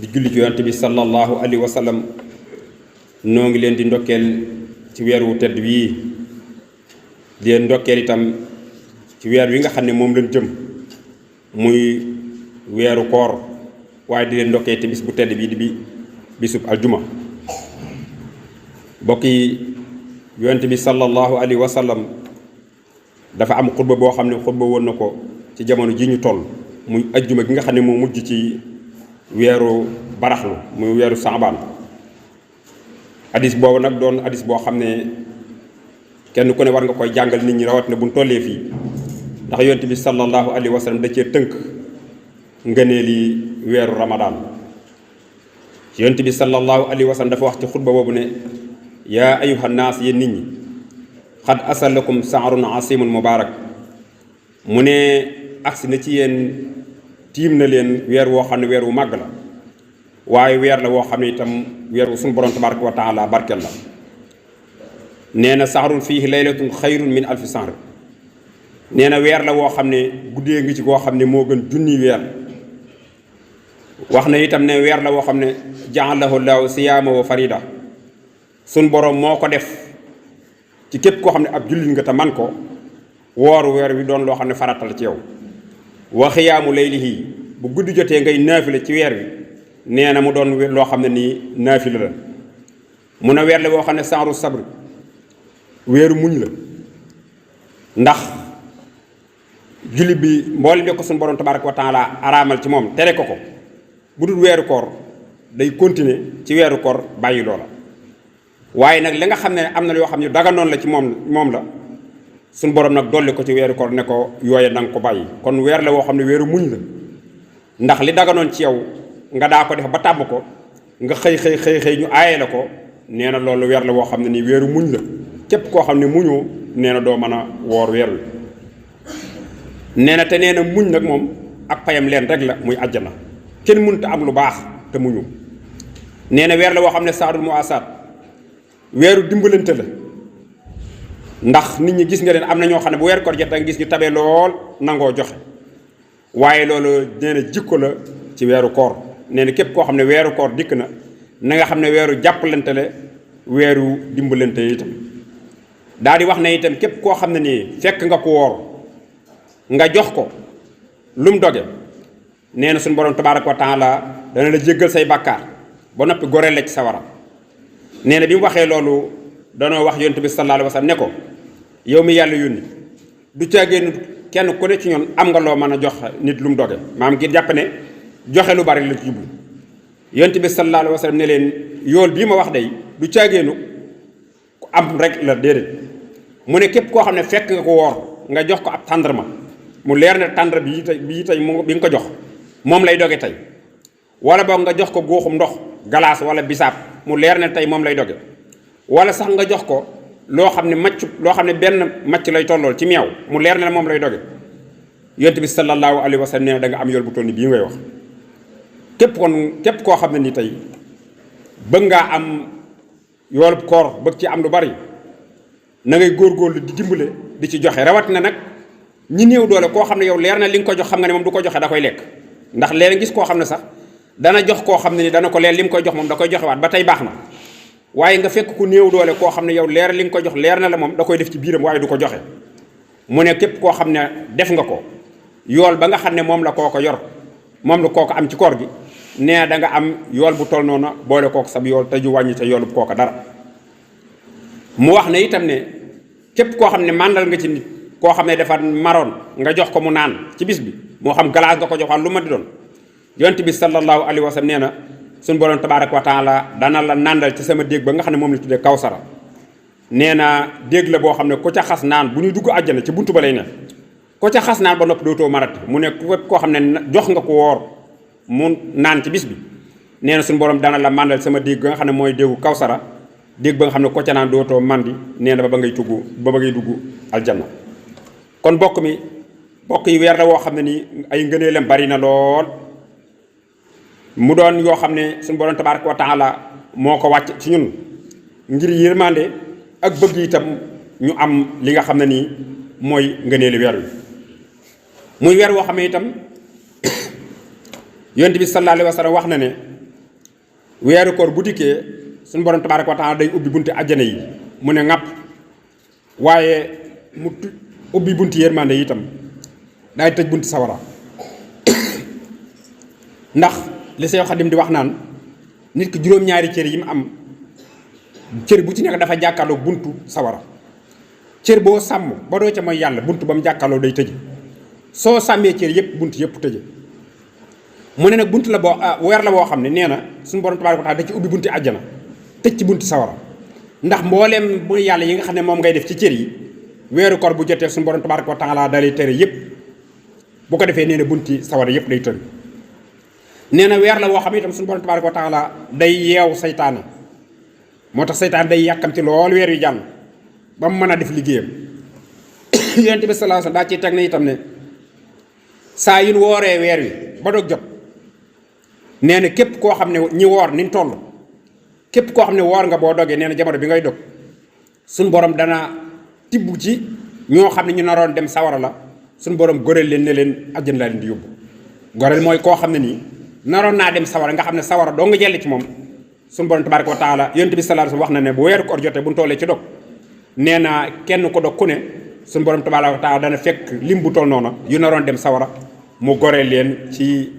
di julli ci yonent bi sallallahu alayhi wa sallam noo ngi leen di ndokkeel ci weer wu tedd wii di leen ndokkeel itam ci weer wi nga xam ne moom lañ jëm muy weeru koor waaye di leen ndokkeel te bis bu tedd bii di bisub aljuma. mbokk yi yonent bi sallallahu alayhi wa sallam dafa am xutba boo xam ne xutba woon na ko ci jamono ji ñu toll muy ajjuma gi nga xam ne moo mujj ci weeru baraxlu muy weeru saabaan. hadis boobu nag doon hadis boo xam ne kenn ku ne war nga koy jàngal nit ñi rawatina bu ñu tollee fii ndax yonent bi sallallahu alayhi wa sallam da cee tënk ngëneeli weeru ramadaan. yonent bi sallallahu alayhi wa sallam dafa wax ci xutba boobu ne yaa ayuha naas yéen nit ñi xad asalakum saarun asimun mubarak mu ne agsi na ci yéen tiim na leen weer woo xam ne weer wu màgg la waaye weer la woo xam ne itam weer wu suñu borom tabaraka wa taala barkel la. nee na saarun fiihi laylatun xayrun min alfi sahr nee na weer la woo xam ne guddee ngi ci koo xam ne moo gën junni weer. wax na itam ne weer la woo xam ne ja'alahu llaahu siyaama wa farida suñ borom moo ko def ci képp koo xam ne ab jullit nga te man ko woor weer wi doon loo xam ne faratal ci yow. wa xiyaamu laylihi bu guddi jotee ngay naafila ci weer wi nee na mu doon loo xam ne nii naafila la. mun a weer la boo xam ne saaru sabr weeru muñ la ndax jullit bi mboolem de ko suñu borom tabaraka wa taala araamal ci moom tere ko bu dul weeru koor day continuer ci weeru koor bàyyi loola. waaye nag li nga xam ne am na yoo xam ne daganoon la ci moom la suñu borom nag dolli ko ci weeru koor ne ko yooye na nga ko bàyyi. kon weer la woo xam ne weeru muñ la ndax li daganoon ci yow nga daa ko def ba tàmm ko nga xëy ñu aaye la ko nee na loolu weer la woo xam ne nii weeru muñ la képp koo xam ne muñoo nee na doo mën a woor weer wi. nee na te nee na muñ nag moom ak payam leen rek la muy àjjana kenn mënut a am lu baax te muñu. nee na weer la woo xam ne saadul mu asaat weeru dimbalante la ndax nit ñi gis nga leen am na ñoo xam ne bu weer koor jot nga gis ñu tabee lool nangoo joxe waaye loolu nee na jikko la ci weeru koor. nee na képp koo xam ne weeru koor dikk na na nga xam ne weeru jàppalante la weeru dimbalante itam. daal di wax ne itam képp koo xam ne nii fekk nga ko woor nga jox ko lu mu doge nee na suñu borom tabaaraka wa taala dana la jéggal say bàkkaar ba noppi goreel la ci sawara. nee na bi mu waxee loolu danoo wax yonent bi sallallahu alayhi wa sallam ne ko yow mi yàlla yónni du caagéen kenn ku ne ci ñoon am nga loo mën a jox nit lu mu doge maam ngir jàpp ne joxe lu bari la ci jublu. yonent bi sallallahu alayhi wa sallam ne leen yool bii ma wax day du caagéenu ku am rek la déedéet mu ne képp koo xam ne fekk nga ko woor nga jox ko ab tàndarma mu leer ne tàndar bi tey bi nga ko jox moom lay doge tey wala boog nga jox ko góoxum ndox galaas wala bisaab mu leer ne tey moom lay doge wala sax nga jox ko loo xam ne benn macc lay tollool ci meew mu leer ne moom lay doge yonent bi sallallahu alayhi wa sallam nee na da nga am yool bu toll ni bii ngay wax. képp koo xam ne ni tey bëgg ngaa am yoolub koor bëgg ci am lu bari na ngay góorgóorlu di dimbale di ci joxe rawatina nag ñi néew doole koo xam ne yow leer na li nga ko jox xam nga ne moom du ko joxe da koy lekk. ndax léeg gis koo xam ne sax dana jox koo xam ne ni dana ko leer li mu koy jox moom da koy joxewaat ba tey baax na waaye nga fekk ku néew doole koo xam ne yow leer li nga ko jox leer na la moom da koy def ci biiram waaye du ko joxe. mu ne képp koo xam ne def nga ko yool ba nga xam ne moom la kooko yor moom la kooko am ci koor gi nee da nga am yool bu toll noonu boole kooko sab yool te ju wàññi te yoolu bu kooko dara. mu wax ne itam ne képp koo xam ne màndal nga ci nit koo xam ne dafa maroon nga jox ko mu naan ci bis bi moo xam galaas nga ko joxaan lu ma di doon yonent bi sallallahu alayhi wa sallam nee na suñu borom tabaaraka wa taala dana la nàndal ci sama déeg ba nga xam ne moom la tuddee kawsara. nee na déeg la boo xam ne ku ca xas naan bu ñuy dugg àjjana ci buntu ba lay ne ku ca xas naan ba noppi dootoo marati mu ne koo xam ne jox nga ko woor mu naan ci bis bi nee na suñu borom dana la màndal sama déeg ba nga xam ne mooy déegu kawsara déeg ba nga xam ne ko ca naan dootoo mandi nee na ba ngay dugg aljanna. kon bokk yi weer la woo xam ne nii ay ngëneelam bari na lool mu doon yoo xam ne suñu borom tabaaraka wa taala moo ko wàcc ci ñun ngir yërmande ak bëgg itam ñu am li nga xam ne nii mooy ngëneeli weer wi. muy weer woo xam ne itam yonent bi sallallahu alayhi wa sallam wax na ne weeru koor bu dikkee suñu borom tabaaraka wa taala day ubbi bunti àjjana yi mu ne ŋàpp waaye mu ubbi bunti yërmande yi itam daay tëj bunti sawara ndax li Seex Xadim di wax naan nit ki juróom-ñaari cër yi mu am cër bu ci nekk dafa jàkkaarloo buntu sawara cër boo sàmm ba doo ca mooy yàlla bunt ba mu jàkkaarloo day tëje soo sàmmee cër yëpp bunt yëpp tëje mu ne nag bunt la boo weer la boo xam ne nee na suñu borom tabaaraka wa taala da ci ubbi bunti àjjana tëj ci bunti sawara ndax mbooleem mooy yàlla yi nga xam ne moom ngay def ci cër yi weeru koor bu jotee suñu borom tabaaraka wa taala dalay tere yëpp bu ko defee nee na bunti sawara yëpp day tëj nee na weer la woo xam ne itam suñu borom tabaaraka wa taala day yeew saytaane moo tax saytaan day yàkkamti lool weer wi jàll ba mu mën a def liggéeyam yonent bi sallallahu alayhi wasallam daa ciy teg na itam ne saa yu ñu wooree weer wi ba doog jot nee na képp koo xam ne ñi woor ni ñu toll képp koo xam ne woor nga boo dogee nee na jamono bi ngay dog suñ borom dana tibb ci ñoo xam ne ñu naroon dem sawara la suñ borom goreel leen ne leen àjjana laa leen di yóbbu goreel mooy koo xam ne nii naroon naa dem sawara nga xam ne sawara doo nga jell ci moom suñ borom tabaaraka wa taala yonent bi sallallahu alayhi wasallam wax na ne bu weeru koor jotee bu ñu tollee ci dog nee na kenn ko dog ku ne suñu borom tabaaraka wa taala dana fekk lim bu toll noona yu naroon dem sawara mu goreel leen ci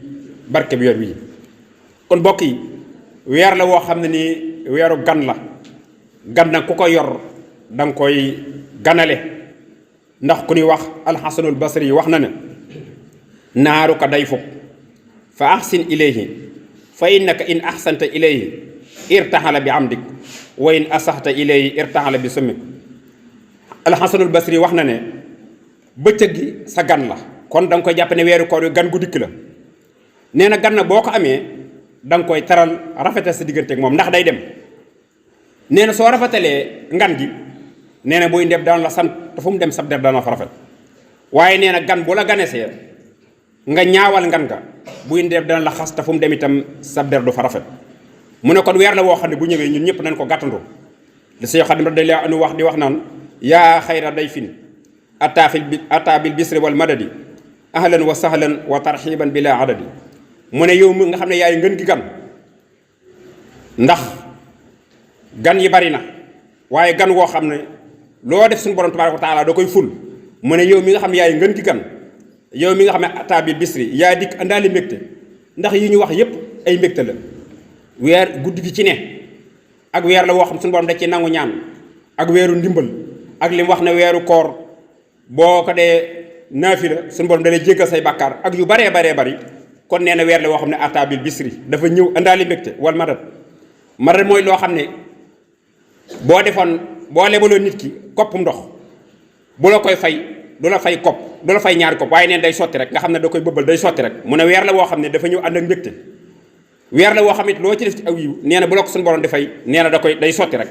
barke bi weer wi kon mbokk yi weer la woo xam ne nii weeru gan la gan nag ku ko yor da nga koy ganale ndax ku ñuy wax alxasanul basri yi wax na ne naaru ka day fukk fa ahsin ilayhi fa innaka in ahsanta ilayhi irtaxala bi amdik wa in asaxta ilayhi irtaxala bi summik alxasanul basri wax na ne bëccëg gi sa gan la kon da nga koy jàpp ne weeru koor wi gan gu dikk la nee na gan nag boo ko amee da nga koy taral rafetal sa digganteeg moom ndax day dem nee na soo rafetalee ngan gi nee na buy ndeb dana la sant te fu mu dem sab der dana fa rafet waaye nee na gan bu la ganesee nga ñaawal ngan nga buy ndeb dana la xas te fu mu dem itam sab der du fa rafet mu ne kon weer la woo xam ne bu ñëwee ñun ñëpp nañ ko gàttandu li Seex Xaadim radiyallaahu anhu wax di wax naan yaa xayra dayfin ataa bil bisri wal madadi ahlan wa sahlan wa tarxiban bila adadi mu ne yow mi nga xam ne yaay ngën gi gan ndax gan yi bari na waaye gan woo xam ne loo def suñu borom tabaaraka wa taala da koy ful mu ne yow mi nga xam ne yaay ngën gi gan yow mi nga xam ne ataa bil bisri yaa dikk andaali mbégte ndax yi ñu wax yépp ay mbégte la weer guddi gi ci ne ak weer la woo xam suñu borom da ci nangu ñaan ak weeru ndimbal ak li mu wax ne weeru koor boo ko dee naafila suñu borom da lay jéggal say bàkkaar ak yu baree bari kon nee na weer la woo xam ne ataabil bisri dafa ñëw indaali mbégte wal madad mooy loo xam ne boo defoon boo lebaloon nit ki koppum ndox bu la koy fay du la fay kopp du la fay ñaari kopp waaye neen day sotti rek nga xam ne da koy bëbbal day sotti rek mu ne weer la woo xam ne dafa ñëw ànd ak mbégte weer la woo xam it loo ci def ci aw yiw nee na bu la ko suñu borom di fay nee na da koy day sotti rek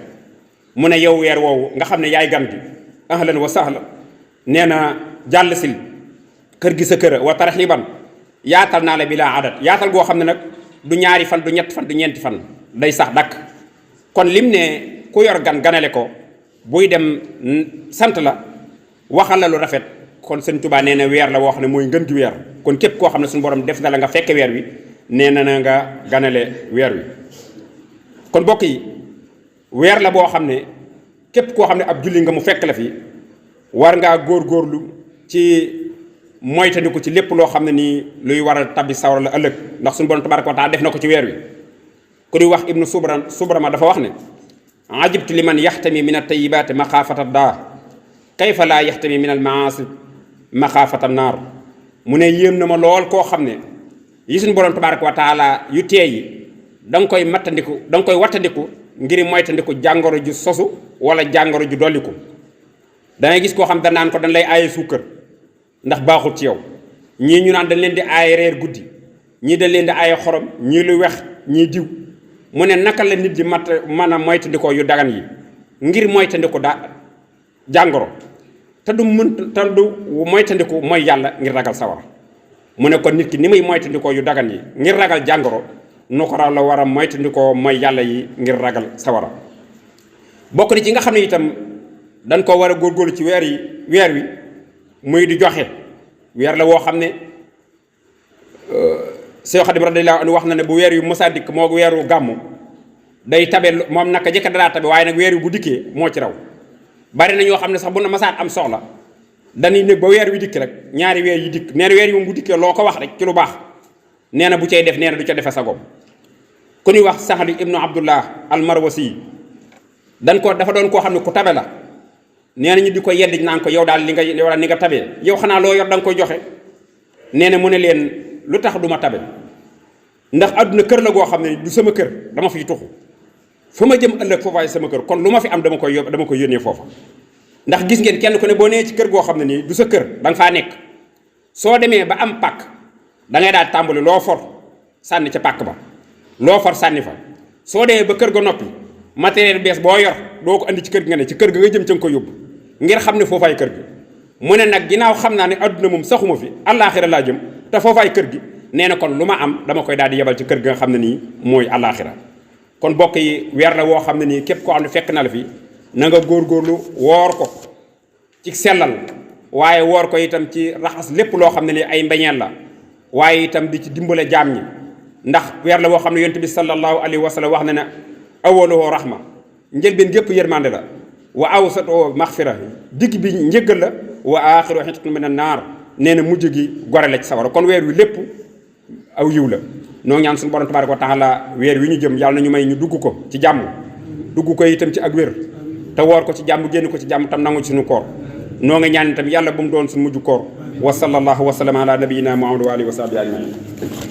mu ne yow weer woowu nga xam ne yaay gan gi ahlan wa sahlan nee na jàll sil kër gi sa kër wa tarxiban yaatal naa la bi laa adat yaatal goo xam ne nag du ñaari fan du ñett fan du ñeenti fan day sax dakk kon lim ne ku yor gan ganale ko buy dem sant la waxal la lu rafet kon Sëñ Tuubaa nee na weer la woo xam ne mooy ngën gi weer kon képp koo xam ne suñu borom def na la nga fekke weer wi nee na nga ganale weer wi kon mbokk yi weer la boo xam ne képp koo xam ne ab julli nga mu fekk la fi war ngaa góorgóorlu ci moytandiku ci lépp loo xam ne nii luy war a tabbi sawara la ëllëg ndax suñu borom tabaaraka wa taala def na ko ci weer wi ku di wax ibnu subrama dafa wax ne ajibtu liman yaxtami min at-tayyibaati maxaafata daa kayfa laa yaxtami min al-maasi maxaafata naar mu ne yéem na ma lool koo xam ne yi suñu borom tabaaraka wa taala yu teey da nga koy mattandiku da nga koy wattandiku ngir moytandiku jàngoro ju sosu wala jàngoro ju dolliku dangay gis koo xam dañ naan ko dañ lay aaye suukar ndax baaxul ci yow ñii ñu naan dañ leen di aaye reer guddi ñii dañ leen di aaye xorom ñii lu wex ñii diw mu ne naka la nit di mën a moytandikoo yu dagan yi ngir moytandiku jàngoro te du moytandiku mooy yàlla ngir ragal sawara mu ne kon nit ki ni muy moytandikoo yu dagan yi ngir ragal jàngoro nu ko raw la war a moytandikoo mooy yàlla yi ngir ragal sawara bokk na ci nga xam ne itam dañ ko war a góorgóorlu ci weer wi muy di joxe weer la woo xam ne Seex Xaadim radiyallaahu anhu wax na ne bu weer yu mësaa dikk moo weeru gàmmu day tabe moom naka jëkka dalaa tabe waaye nag weer wi bu dikkee moo ci raw bari na ñoo xam ne sax bu na masaat am soxla dañuy nekk ba weer wi dikk rek ñaari weer yi dikk nee na weer yi moom bu dikkee loo ko wax rek ci lu baax nee na bu cay def nee na du ca defe sagoom ku ñuy wax Saxli ibnu Abdullah al-Marwasi dafa doon koo xam ne ku tabe la nee na ñu di ko yedd naan ko yow daal li nga tabee yow xanaa loo yor da nga koy joxe nee na mu ne leen lu tax du ma tabe ndax àdduna kër la goo xam ne du sama kër dama fiy tuxu fu ma jëm ëllëg foofaay sama kër kon lu ma fi am dama koy yónnee foofa ndax gis ngeen kenn ku ne boo nee ci kër goo xam ne nii du sa kër da nga faa nekk soo demee ba am pàkk da ngay daal tàmbali loo for sànni ca pàkk ba loo for sànni fa soo demee ba kër ga noppi matériel bees boo yor doo ko andi ci kër gi nga ne ci kër ga nga jëm ca nga ko yóbbu ngir xam ne foofaay kër gi mu ne nag ginnaaw xam naa ne adduna moom saxuma fi àllaaxira laa jëm te foofaay kër gi nee na kon lu ma am dama koy daal di yebal ci kër gi nga xam ne nii mooy àllaaxira kon bokk yi weer la woo xam ne nii képp koo xam ne fekk na la fi na nga góorgóorlu woor ko ci sellal waaye woor ko itam ci raxas lépp loo xam ne ni ay mbeñeel la waaye itam di ci dimbale jaam ñi ndax weer la woo xam ne yonent bi sallallahu alayhi wa sallam wax na ne awaluhu rahma njëlbeen gépp yërmande la wa awsatuhu maxfira digg bi njëggal la wa axiru xitqun min an naar nee na mujj gi gore la ci sawara kon weer wi lépp aw yiw la noo ñaan suñu borom tabaaraka wa taala weer wi ñu jëm yàlla na ñu may ñu dugg ko ci jàmm dugg ko itam ci ak wér te woor ko ci jàmm génn ko ci jàmm tam nangu ci suñu koor noo nga ñaan itam yàlla bu mu doon suñu mujj koor wa sallallahu wa sallam ala nabiyina muhammad wa alihi wa sahbihi ajmain